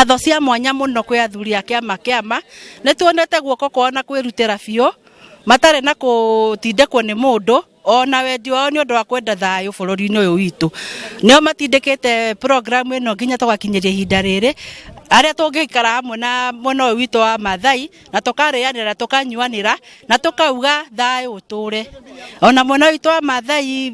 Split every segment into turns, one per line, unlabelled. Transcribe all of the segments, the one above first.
Ngatho cia mwanya mũno kwĩ athuri a kĩama kĩama nĩ tuonete guoko kwao na kwĩrutĩra biũ matarĩ na kũtindĩkwo nĩ mũndũ ona wendi wao nĩ ũndũ wa kwenda thayũ bũrũri-inĩ ũyũ witũ. Nĩo matindĩkĩte program ĩno nginya tũgakinyĩria ihinda rĩrĩ arĩa tũngĩikara hamwe na mwena ũyũ witũ wa Mathai na tũkarĩanĩra, tũkanyuanĩra na tũkauga thayũ ũtũre. Ona mwena witũ wa Mathai,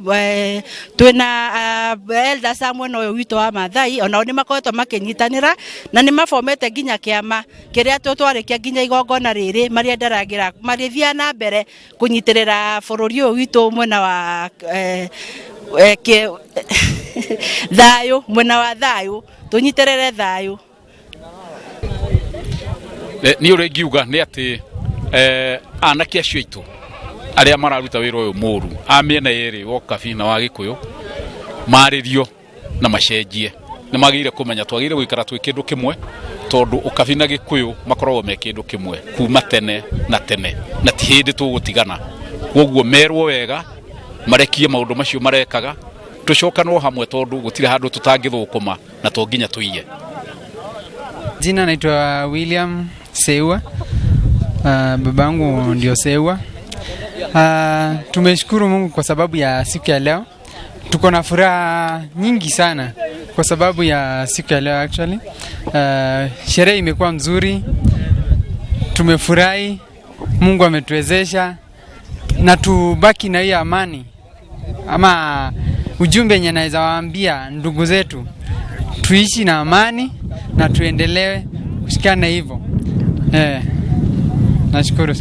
twĩna elders a mwena ũyũ witũ wa Mathai, onao nĩ makoretwo makĩnyitanĩra na nĩ mabomete nginya kĩama kĩrĩa twarĩkia nginya igongona rĩrĩ marĩenderagĩra marĩthiaga na mbere kũnyitĩrĩra bũrũri ũyũ witũ mwena wa thayũ, mwena wa thayũ, tũnyitĩrĩre thayũ.
Niĩ ũrĩa ingiuga nĩ atĩ anake acio aitũ arĩa mararuta wĩra ũyũ mũru a mĩena yerĩ, wa Ũkabi na wa Gĩkũyũ, marĩrio na macenjie. Nĩ magĩrĩire kũmenya twagĩrĩire gũikara twĩ kĩndũ kĩmwe, tondũ Ũkabi na Gĩkũyũ makoragwo me kĩndũ kĩmwe kuma tene na tene, na ti hĩndĩ tũgũtigana. Koguo merwo wega marekie maũndũ macio marekaga, tũcokanwo hamwe, tondũ gũtirĩ handũ tũtangĩthũkũma na to nginya tũiye.
Jina naitwa William Seua. Babangu ndio Seua. Tumeshukuru Mungu kwa sababu ya siku ya leo. Tuko na furaha nyingi sana kwa sababu ya siku ya leo actually. Sherehe imekuwa mzuri, tumefurahi, Mungu ametuwezesha na tubaki na hiyo amani. Ama ujumbe yenye naweza waambia ndugu zetu, tuishi na amani na tuendelee kushikana hivyo. Nashukuru sana.